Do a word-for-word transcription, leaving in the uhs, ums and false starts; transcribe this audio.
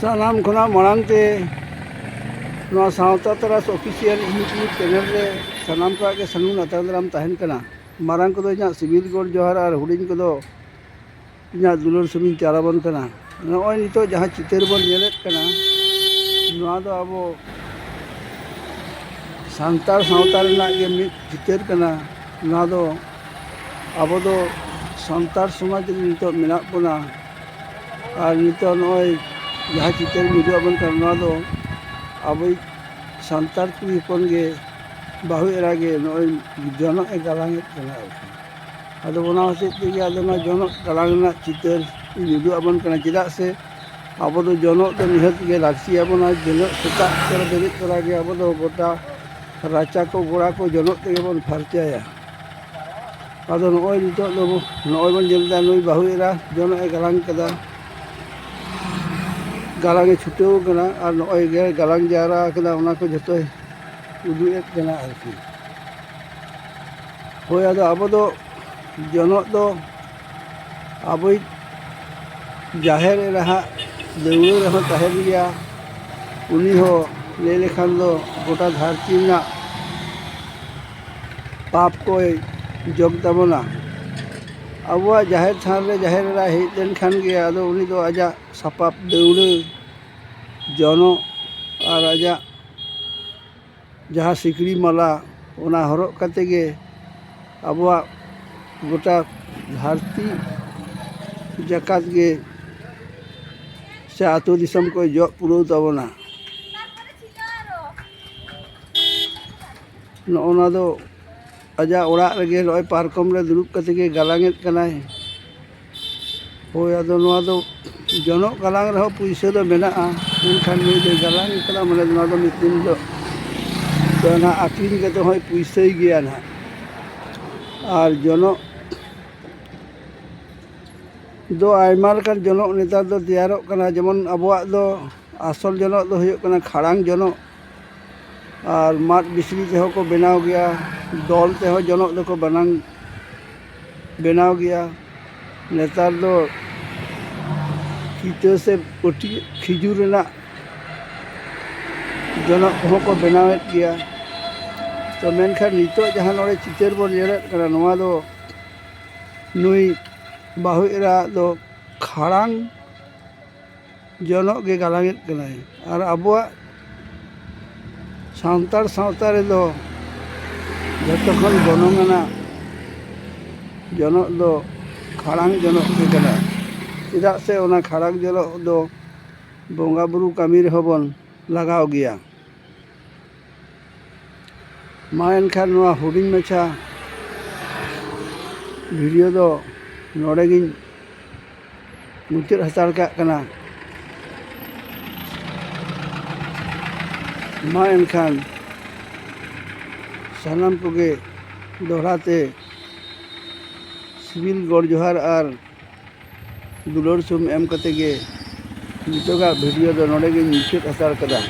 ᱥᱟᱱᱟᱢ ᱠᱷᱚᱱᱟᱜ ᱢᱟᱲᱟᱝ ᱛᱮ ᱱᱚᱣᱟ ᱥᱟᱶᱛᱟ ᱛᱟᱨᱟᱥ ᱚᱯᱷᱤᱥᱤᱭᱟᱞ YouTube ᱪᱮᱱᱮᱞ ᱨᱮ ᱥᱟᱱᱟᱢ ᱠᱚᱣᱟᱜ ᱜᱮ ᱥᱟᱹᱜᱩᱱ ᱟᱛᱟᱝ ᱫᱟᱨᱟᱢ ᱛᱟᱦᱮᱱ ᱠᱟᱱᱟ᱾ ᱢᱟᱨᱟᱝ ᱠᱚᱫᱚ ᱤᱧᱟᱹᱜ ᱥᱤᱵᱤᱞ ᱜᱚᱰ ᱡᱚᱦᱟᱨ ᱟᱨ ᱦᱩᱰᱤᱧ ᱠᱚᱫᱚ ᱤᱧᱟᱹᱜ ᱫᱩᱞᱟᱹᱲ ᱥᱩᱢᱤᱧ ᱪᱟᱞ ᱟᱵᱚᱱ ᱠᱟᱱᱟ᱾ ᱱᱚᱜᱼᱚᱭ ᱱᱤᱛᱚᱜ ᱡᱟᱦᱟᱸ ᱪᱤᱛᱟᱹᱨ ᱵᱚᱱ ᱧᱮᱞᱮᱫ ᱠᱟᱱᱟ, ᱱᱚᱣᱟ ᱫᱚ ᱟᱵᱚ ᱥᱟᱱᱛᱟᱲ ᱥᱟᱶᱛᱟ ᱨᱮᱱᱟᱜ ᱜᱮ ᱢᱤᱫ ᱪᱤᱛᱟᱹᱨ ᱠᱟᱱᱟ᱾ ᱱᱚᱣᱟ ᱫᱚ ᱟᱵᱚ ᱫᱚ ᱥᱟᱱᱛᱟᱲ ᱥᱚᱢᱟᱡᱽ ᱨᱮ ᱱᱤᱛᱚᱜ ᱢᱮᱱᱟᱜ ᱵᱚᱱᱟ᱾ ᱟᱨ ᱱᱤᱛᱚᱜ ᱱᱚᱜᱼᱚᱭ ᱡᱟᱦᱟᱸ ᱪᱤᱛᱟᱹᱨ ᱩᱫᱩᱜ ᱟᱵᱚᱱ ᱠᱟᱱᱟ, ᱱᱚᱣᱟ ᱫᱚ ᱟᱵᱚᱭᱤᱡ ᱥᱟᱱᱛᱟᱲ ᱠᱩᱲᱤ ᱦᱚᱯᱚᱱ ᱜᱮ, ᱵᱟᱹᱦᱩ ᱮᱨᱟ ᱜᱮ ᱱᱚᱜᱼᱚᱭ ᱡᱚᱱᱚᱜ ᱮ ᱜᱟᱞᱟᱝ ᱮᱫ ᱠᱟᱱᱟ ᱟᱨᱠᱤ᱾ ᱟᱫᱚ ᱚᱱᱟ ᱦᱚᱛᱮᱡ ᱛᱮᱜᱮ ᱟᱫᱚ ᱚᱱᱟ ᱡᱚᱱᱚᱜ ᱜᱟᱞᱟᱝ ᱨᱮᱱᱟᱜ ᱪᱤᱛᱟᱹᱨ ᱤᱧ ᱩᱫᱩᱜ ᱟᱵᱚᱱ ᱠᱟᱱᱟ᱾ ᱪᱮᱫᱟᱜ ᱥᱮ ᱟᱵᱚ ᱫᱚ ᱡᱚᱱᱚᱜ ᱫᱚ ᱱᱤᱦᱟᱹᱛ ᱜᱮ ᱞᱟᱹᱠᱛᱤ ᱟᱵᱚᱱᱟ᱾ ᱡᱚᱱᱚᱜ ᱥᱮᱛᱟᱜ ᱛᱚᱨᱟ ᱵᱮᱨᱮᱫ ᱛᱚᱨᱟ ᱜᱮ ᱟᱵᱚ ᱫᱚ ᱜᱚᱴᱟ ᱨᱟᱪᱟ ᱠᱚ ᱜᱚᱲᱟ ᱠᱚ ᱡᱚᱱᱚᱜ ᱛᱮᱜᱮ ᱵᱚᱱ ᱯᱷᱟᱨᱪᱟᱭᱟ᱾ ᱟᱫᱚ ᱱᱚᱜᱼᱚᱭ ᱱᱤᱛᱚᱜ ᱫᱚ ᱱᱚᱜᱼᱚᱭ ᱵᱚᱱ ᱧᱮᱞ ᱮᱫᱟ, ᱱᱩᱭ ᱵᱟᱹᱦᱩ ᱮᱨᱟ ᱡᱚᱱᱚᱜ ᱮ ᱜᱟᱞᱟᱝ ᱠᱮᱫᱟ, ᱜᱟᱞᱟᱝ ᱮ ᱪᱷᱩᱴᱟᱹᱣ ᱠᱟᱱᱟ᱾ ᱟᱨ ᱱᱚᱜᱼᱚᱭ ᱜᱮ ᱜᱟᱞᱟᱝ ᱡᱟᱣᱨᱟ ᱠᱟᱱᱟ, ᱚᱱᱟ ᱠᱚ ᱡᱷᱚᱛᱚᱭ ᱩᱫᱩᱜ ᱮᱫ ᱠᱟᱱᱟ ᱟᱨᱠᱤ᱾ ᱦᱳᱭ, ᱟᱫᱚ ᱟᱵᱚ ᱫᱚ ᱡᱚᱱᱚᱜ ᱫᱚ ᱟᱵᱚᱭᱤᱡ ᱡᱟᱦᱮᱨ ᱮᱨᱟ ᱦᱟᱸᱜ ᱫᱟᱹᱣᱲᱟᱹ ᱨᱮᱦᱚᱸ ᱛᱟᱦᱮᱱ ᱜᱮᱭᱟ᱾ ᱩᱱᱤ ᱦᱚᱸ ᱞᱟᱹᱭ ᱞᱮᱠᱷᱟᱱ ᱫᱚ ᱜᱚᱴᱟ ᱫᱷᱟᱹᱨᱛᱤ ᱨᱮᱱᱟᱜ ᱯᱟᱯ ᱠᱚᱭ ᱡᱚᱜᱽ ᱛᱟᱵᱚᱱᱟ᱾ ᱟᱵᱚᱣᱟᱜ ᱡᱟᱦᱮᱨ ᱛᱷᱟᱱ ᱨᱮ ᱡᱟᱦᱮᱨ ᱮᱨᱟᱭ ᱦᱮᱡ ᱞᱮᱱᱠᱷᱟᱱ ᱜᱮ ᱟᱫᱚ ᱩᱱᱤ ᱫᱚ ᱟᱡᱟᱜ ᱥᱟᱯᱟᱵ ᱫᱟᱹᱣᱲᱟᱹ, ᱡᱚᱱᱚᱜ ᱟᱨ ᱟᱡᱟᱜ ᱡᱟᱦᱟᱸ ᱥᱤᱠᱲᱤ ᱢᱟᱞᱟ, ᱚᱱᱟ ᱦᱚᱨᱚᱜ ᱠᱟᱛᱮ ᱜᱮ ᱟᱵᱚᱣᱟᱜ ᱜᱚᱴᱟ ᱫᱷᱟᱹᱨᱛᱤ ᱡᱟᱠᱟᱛ ᱜᱮ ᱥᱮ ᱟᱹᱛᱩ ᱫᱤᱥᱚᱢ ᱠᱚᱭ ᱡᱚᱜ ᱯᱩᱨᱟᱹᱣ ᱛᱟᱵᱚᱱᱟ᱾ ᱱᱚᱜᱼᱚ ᱱᱚᱣᱟ ᱫᱚ ᱟᱡᱟᱜ ᱚᱲᱟᱜ ᱨᱮᱜᱮ ᱱᱚᱜᱼᱚᱭ ᱯᱟᱨᱠᱚᱢ ᱨᱮ ᱫᱩᱲᱩᱵ ᱠᱟᱛᱮ ᱜᱮ ᱜᱟᱞᱟᱝ ᱮᱫ ᱠᱟᱱᱟᱭ᱾ ᱦᱳᱭ, ᱟᱫᱚ ᱱᱚᱣᱟ ᱫᱚ ᱡᱚᱱᱚᱜ ᱜᱟᱞᱟᱝ ᱨᱮᱦᱚᱸ ᱯᱩᱭᱥᱟᱹ ᱫᱚ ᱢᱮᱱᱟᱜᱼᱟ, ᱢᱮᱱᱠᱷᱟᱱ ᱱᱩᱭ ᱫᱚᱭ ᱜᱟᱞᱟᱝ ᱠᱟᱱᱟ, ᱢᱟᱱᱮ ᱱᱚᱣᱟ ᱫᱚ ᱢᱤᱫ ᱫᱤᱱ ᱦᱤᱞᱳᱜ ᱫᱚ ᱱᱟᱦᱟᱜ ᱟᱹᱠᱷᱨᱤᱧ ᱠᱟᱛᱮ ᱦᱚᱸᱭ ᱯᱩᱭᱥᱟᱹᱭ ᱜᱮᱭᱟ ᱱᱟᱦᱟᱜ᱾ ᱟᱨ ᱡᱚᱱᱚᱜ ᱫᱚ ᱟᱭᱢᱟ ᱞᱮᱠᱟᱱ ᱡᱚᱱᱚᱜ ᱱᱮᱛᱟᱨ ᱫᱚ ᱛᱮᱭᱟᱨᱚᱜ ᱠᱟᱱᱟ, ᱡᱮᱢᱚᱱ ᱟᱵᱚᱣᱟᱜ ᱫᱚ ᱟᱥᱚᱞ ᱡᱚᱱᱚᱜ ᱫᱚ ᱦᱩᱭᱩᱜ ᱠᱟᱱᱟ ᱠᱷᱟᱲᱟᱝ ᱡᱚᱱᱚᱜ, ᱟᱨ ᱢᱟᱫ ᱵᱤᱥᱲᱤ ᱛᱮᱦᱚᱸ ᱠᱚ ᱵᱮᱱᱟᱣ ᱜᱮᱭᱟ, ᱫᱚᱞ ᱛᱮᱦᱚᱸ ᱡᱚᱱᱚᱜ ᱫᱚᱠᱚ ᱵᱮᱱᱟᱣ ᱜᱮᱭᱟ᱾ ᱱᱮᱛᱟᱨ ᱫᱚ ᱠᱤᱛᱟᱹ ᱥᱮ ᱯᱟᱹᱴᱭᱟᱹ, ᱠᱷᱤᱡᱩᱨ ᱨᱮᱱᱟᱜ ᱡᱚᱱᱚᱜ ᱠᱚᱦᱚᱸ ᱠᱚ ᱵᱮᱱᱟᱣᱮᱫ ᱜᱮᱭᱟ᱾ ᱛᱚ ᱢᱮᱱᱠᱷᱟᱱ ᱱᱤᱛᱚᱜ ᱡᱟᱦᱟᱸ ᱱᱚᱰᱮ ᱪᱤᱛᱟᱹᱨ ᱵᱚᱱ ᱧᱮᱞᱮᱫ ᱠᱟᱱᱟ, ᱱᱚᱣᱟ ᱫᱚ ᱱᱩᱭ ᱵᱟᱹᱦᱩ ᱮᱨᱟ ᱫᱚ ᱠᱷᱟᱲᱟᱝ ᱡᱚᱱᱚᱜ ᱜᱮ ᱜᱟᱞᱟᱝᱮᱫ ᱠᱟᱱᱟᱭ᱾ ᱟᱨ ᱟᱵᱚᱣᱟᱜ ᱥᱟᱱᱛᱟᱲ ᱥᱟᱶᱛᱟ ᱨᱮᱫᱚ ᱡᱚᱛᱚ ᱠᱷᱚᱱ ᱜᱚᱱᱚᱝ ᱟᱱᱟᱜ ᱡᱚᱱᱚᱜ ᱫᱚ ᱠᱷᱟᱲᱟᱝ ᱡᱚᱱᱚᱜ ᱜᱮ ᱠᱟᱱᱟ᱾ ᱪᱮᱫᱟᱜ ᱥᱮ ᱚᱱᱟ ᱠᱷᱟᱲᱟᱝ ᱡᱚᱱᱚᱜ ᱫᱚ ᱵᱚᱸᱜᱟ ᱵᱩᱨᱩ ᱠᱟᱹᱢᱤ ᱨᱮᱦᱚᱸ ᱵᱚᱱ ᱞᱟᱜᱟᱣ ᱜᱮᱭᱟ᱾ ᱢᱟ ᱮᱱᱠᱷᱟᱱ ᱱᱚᱣᱟ ᱦᱩᱰᱤᱧ ᱢᱟᱪᱷᱟ ᱵᱷᱤᱰᱤᱭᱳ ᱫᱚ ᱱᱚᱰᱮ ᱜᱤᱧ ᱢᱩᱪᱟᱹᱫ ᱦᱟᱛᱟᱲ ᱠᱟᱜ ᱠᱟᱱᱟ᱾ ᱢᱟ ᱮᱱᱠᱷᱟᱱ ᱥᱟᱱᱟᱢ ᱠᱚᱜᱮ ᱫᱚᱦᱲᱟ ᱛᱮ ᱥᱤᱵᱤᱞ ᱜᱚᱰ ᱡᱚᱦᱟᱨ ᱟᱨ ᱫᱩᱞᱟᱹᱲ ᱥᱩᱢ ᱮᱢ ᱠᱟᱛᱮ ᱜᱮ ᱱᱤᱛᱚᱜᱟᱜ ᱵᱷᱤᱰᱤᱭᱳ ᱫᱚ ᱱᱚᱰᱮ ᱜᱤᱧ ᱢᱩᱪᱟᱹᱫ ᱦᱟᱛᱟᱲ ᱠᱟᱫᱟ᱾